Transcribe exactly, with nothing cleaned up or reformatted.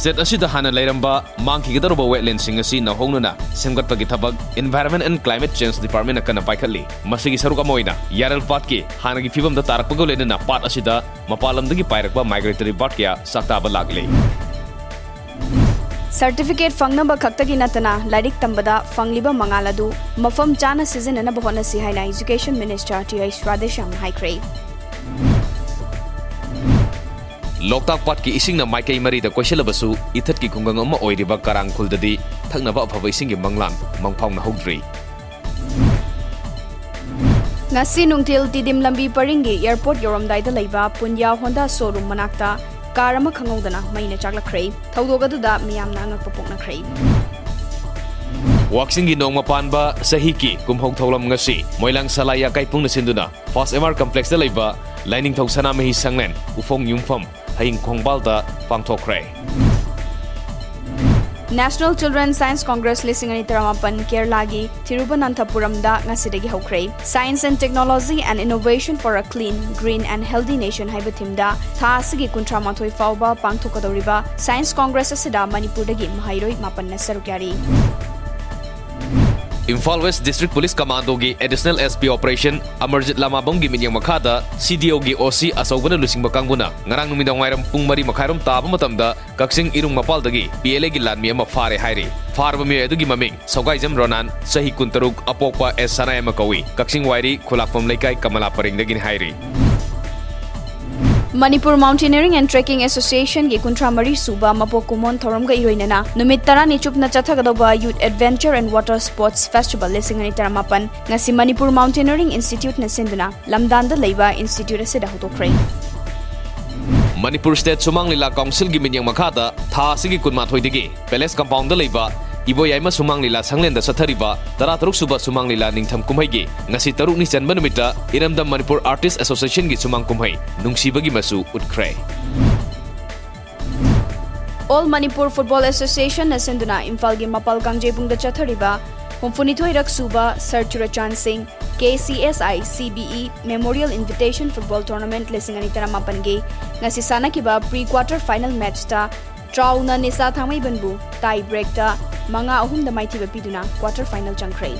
State ꯑꯁꯤꯗ ꯍꯥꯟꯅ ꯂꯩꯔꯝꯕ ꯃꯥꯡꯈꯤꯒꯗꯧꯔꯕ ꯋꯦꯠꯂꯦꯟꯁꯤꯡ ꯑꯁꯤ ꯅꯧꯍꯧꯅꯅ ꯁꯦꯝꯒꯠꯄꯒꯤ ꯊꯕꯛ Environment and Climate Change Departmentꯅ ꯀꯟꯅ ꯄꯥꯏꯈꯠꯂꯤ꯫ ꯃꯁꯤꯒꯤ ꯁꯔꯨꯛ ꯑꯃ ꯑꯣꯏꯅ ꯌꯥꯔꯦꯜ ꯄꯥꯠꯀꯤ ꯍꯥꯟꯅꯒꯤ ꯐꯤꯕꯝꯗ ꯇꯥꯔꯛꯄꯒ ꯂꯣꯏꯅꯅ ꯄꯥꯠ ꯑꯁꯤꯗ ꯃꯄꯥꯟ ꯂꯝꯗꯒꯤ ꯄꯥꯏꯔꯛꯄ migratory bird ꯀꯌꯥ ꯆꯥꯛꯇꯥꯕ ꯂꯥꯛꯂꯤ꯫ ꯁꯔꯇꯤꯐꯤꯀꯦꯠ ꯐꯪꯅꯕ ꯈꯛꯇꯒꯤ ꯅꯠꯇꯅ ꯂꯥꯏꯔꯤꯛ ꯇꯝꯕꯗ ꯐꯪꯂꯤꯕ ꯃꯉꯥꯜ ꯑꯗꯨ ꯃꯐꯝ ꯆꯥꯅ ꯁꯤꯖꯤꯟꯅꯅꯕ ꯍꯣꯠꯅꯁꯤ ꯍꯥꯏꯅ Education Minister Th Radheshyamꯅ ꯍꯥꯏꯈ꯭ꯔꯦ꯫ ꯂꯣꯛꯇꯥꯛ ꯄꯥꯠꯀꯤ ꯏꯁꯤꯡꯅ ꯃꯥꯏꯀꯩ ꯃꯔꯤꯗ ꯀꯣꯏꯁꯤꯜꯂꯕꯁꯨ ꯏꯊꯠꯀꯤ ꯈꯨꯡꯒꯪ ꯑꯃ ꯑꯣꯏꯔꯤꯕ ꯀꯔꯥꯡ ꯈꯨꯜꯗꯗꯤ ꯊꯛꯅꯕ ꯑꯐꯕ ꯏꯁꯤꯡꯒꯤ ꯃꯪꯂꯥꯟ ꯃꯪꯐꯥꯎꯅꯍꯧꯗ꯭ꯔꯤ꯫ ꯉꯁꯤ ꯅꯨꯡꯊꯤꯜ ꯇꯤꯗꯤꯝ ꯂꯝꯕꯤ ꯄꯔꯤꯡꯒꯤ ꯑꯦꯌꯔꯄꯣꯔꯠ ꯌꯧꯔꯝꯗꯥꯏꯗ ꯂꯩꯕ ꯄꯨꯟꯌꯥ ꯍꯣꯟꯗꯥ ꯁꯣꯔꯨꯝ ꯃꯅꯥꯛꯇ ꯀꯥꯔ ꯑꯃ ꯈꯪꯍꯧꯗꯅ ꯃꯩꯅ ꯆꯥꯛꯂꯛꯈ꯭ꯔꯦ꯫ ꯊꯧꯗꯣꯛ ꯑꯗꯨꯗ ꯃꯤꯌꯥꯝꯅ ꯑꯉꯛꯄ ꯄꯣꯛꯅꯈ꯭ꯔꯦ꯫ ꯋꯥꯛꯆꯤꯡꯒꯤ ꯅꯣꯡꯃ ꯄꯥꯟꯕ ꯆꯍꯤꯒꯤ ꯀꯨꯝꯍꯧ ꯊꯧꯔꯝ ꯉꯁꯤ ꯃꯣꯏꯂꯥꯡ ꯁꯂꯥꯏ ꯑꯀꯥꯏ ꯄꯨꯡꯅ ꯁꯤꯟꯗꯨꯅ First M R Complexꯇ ꯂꯩꯕ ꯂꯥꯏꯅꯤꯡꯊꯧ ꯁꯅꯥꯃꯍꯤ ꯁꯪꯂꯦꯟ ꯎꯐꯣꯡ ꯌꯨꯝꯐꯝ ꯍꯌꯤꯡ ꯈꯣꯡꯕꯥꯜꯗ ꯄꯥꯡꯊꯣꯛꯈ꯭ꯔꯦ꯫ National Children Science Congress ꯂꯤꯁꯤꯡ ꯑꯅꯤ ꯇꯔꯥꯃꯥꯄꯟ ꯀꯦꯔꯂꯥꯒꯤ ꯊꯤꯔꯨꯕꯅꯟꯊꯄꯨꯔꯝꯗ ꯉꯁꯤꯗꯒꯤ ꯍꯧꯈ꯭ꯔꯦ꯫ Science and Technology and Innovation for a Clean, Green and Healthy Nation ꯍꯥꯏꯕ ꯊꯤꯝꯗ ꯊꯥ ꯑꯁꯤꯒꯤ ꯀꯨꯟꯊ꯭ꯔꯥ ꯃꯥꯊꯣꯏ ꯐꯥꯎꯕ ꯄꯥꯡꯊꯣꯛꯀꯗꯧꯔꯤꯕ ꯁꯥꯏꯟꯁ ꯀꯣꯡꯒ꯭ꯔꯦꯁ ꯑꯁꯤꯗ ꯃꯅꯤꯄꯨꯔꯗꯒꯤ ꯃꯍꯩꯔꯣꯏ ꯃꯥꯄꯟꯅ ꯁꯔꯨꯛ ꯌꯥꯔꯤ꯫ Imphal West District Police Commandoꯒꯤ Additional S P Operation Amarjeet ꯂꯥꯃꯥꯕꯝꯒꯤ ꯃꯤꯠꯌꯦꯡ ꯃꯈꯥꯗ C D Oꯒꯤ O C ꯑꯆꯧꯕꯅ ꯂꯨꯆꯤꯡꯕ ꯀꯥꯡꯕꯨꯅ ꯉꯔꯥꯡ ꯅꯨꯃꯤꯗꯥꯡ ꯋꯥꯏꯔꯝ ꯄꯨꯡ ꯃꯔꯤ ꯃꯈꯥꯏꯔꯣꯝ ꯇꯥꯕ ꯃꯇꯝꯗ ꯀꯛꯆꯤꯡ ꯏꯔꯨꯡ ꯃꯄꯥꯜꯗꯒꯤ P L Aꯒꯤ ꯂꯥꯟꯃꯤ ꯑꯃ ꯐꯥꯔꯦ ꯍꯥꯏꯔꯤ꯫ ꯐꯥꯔꯕ ꯃꯤꯑꯣꯏ ꯑꯗꯨꯒꯤ ꯃꯃꯤꯡ ꯁꯧꯒꯥꯏꯖꯝ ꯔꯣꯅꯥꯟ, ꯆꯍꯤ ꯀꯨꯟꯇꯔꯨꯛ, ꯑꯄꯣꯛꯄ ꯑꯦꯁ ꯁꯅꯥꯌꯥꯏꯃ ꯀꯧꯏ꯫ ꯀꯛꯆꯤꯡ ꯋꯥꯏꯔꯤ ꯈꯨꯂꯥꯛꯄꯝ ꯂꯩꯀꯥꯏ ꯀꯃꯂꯥ ꯄꯔꯦꯡꯗꯒꯤꯅꯤ ꯍꯥꯏꯔꯤ꯫ Manipur Mountaineering and Trekking Associationꯒꯤ ꯀꯨꯟꯊ꯭ꯔꯥ ꯃꯔꯤ ꯁꯨꯕ ꯃꯄꯣꯛ ꯀꯨꯝꯑꯣꯟ ꯊꯧꯔꯝꯒ ꯏꯔꯣꯏꯅꯅ ꯅꯨꯃꯤꯠ ꯇꯔꯥꯅꯤ ꯆꯨꯞꯅ ꯆꯠꯊꯒꯗꯧꯕ Youth Adventure and Water Sports Festival ꯂꯤꯁꯤꯡ ꯑꯅꯤ ꯇꯔꯥꯃꯥꯄꯟ ꯉꯁꯤ Manipur Mountaineering Instituteꯅ ꯁꯤꯟꯗꯨꯅ ꯂꯝꯗꯥꯟꯗ ꯂꯩꯕ institute ꯑꯁꯤꯗ ꯍꯧꯗꯣꯛꯈ꯭ꯔꯦ꯫ ꯃꯅꯤꯄꯨꯔ State ꯁꯨꯃꯥꯡ ꯂꯤꯂꯥ Councilꯒꯤ ꯃꯤꯠꯌꯦꯡ ꯃꯈꯥꯗ ꯊꯥ ꯑꯁꯤꯒꯤ ꯀꯨꯟꯃꯥꯊꯣꯏꯗꯒꯤ Palace Compoundꯗ ꯂꯩꯕ ꯏꯕꯣꯌꯥꯏꯃ ꯁꯨꯃꯥꯡ ꯂꯤꯂꯥ ꯁꯪꯂꯦꯟꯗ ꯆꯠꯊꯔꯤꯕ ꯇꯔꯥꯇꯔꯨꯛ ꯁꯨꯕ ꯁꯨꯃꯥꯡ ꯂꯤꯂꯥ ꯅꯤꯡꯊꯝ ꯀꯨꯝꯍꯩꯒꯤ ꯉꯁꯤ ꯇꯔꯨꯛꯅꯤ ꯆꯟꯕ ꯅꯨꯃꯤꯠꯇ ꯏꯔꯝꯗꯝ Manipur Artist Associationꯒꯤ ꯁꯨꯃꯥꯡ ꯀꯨꯝꯍꯩ ꯅꯨꯡꯁꯤꯕꯒꯤ ꯃꯆꯨ ꯎꯠꯈ꯭ꯔꯦ꯫ All Manipur Football Associationꯅ ꯁꯤꯟꯗꯨꯅ ꯏꯝꯐꯥꯜꯒꯤ ꯃꯄꯥꯜ ꯀꯥꯡꯖꯩꯕꯨꯡꯗ ꯆꯠꯊꯔꯤꯕ ꯍꯨꯝꯐꯨꯅꯤꯊꯣꯏꯔꯛ ꯁꯨꯕ Sir Churachandpur Singh K C S I C B E Memorial Invitation Football Tournament ꯂꯤꯁꯤꯡ ꯑꯅꯤ ꯇꯔꯥꯃꯥꯄꯟꯒꯤ ꯉꯁꯤ ꯁꯥꯟꯅꯈꯤꯕ pre quarter final matchꯇ ꯇ꯭ꯔꯥꯎꯅ ꯅꯤꯁꯥ ꯊꯥꯡꯃꯩꯕꯟꯕꯨ tie breakꯇ ꯃꯉꯥ ꯑꯍꯨꯝꯗ ꯃꯥꯏꯊꯤꯕ ꯄꯤꯗꯨꯅ quarter final ꯆꯪꯈ꯭ꯔꯦ꯫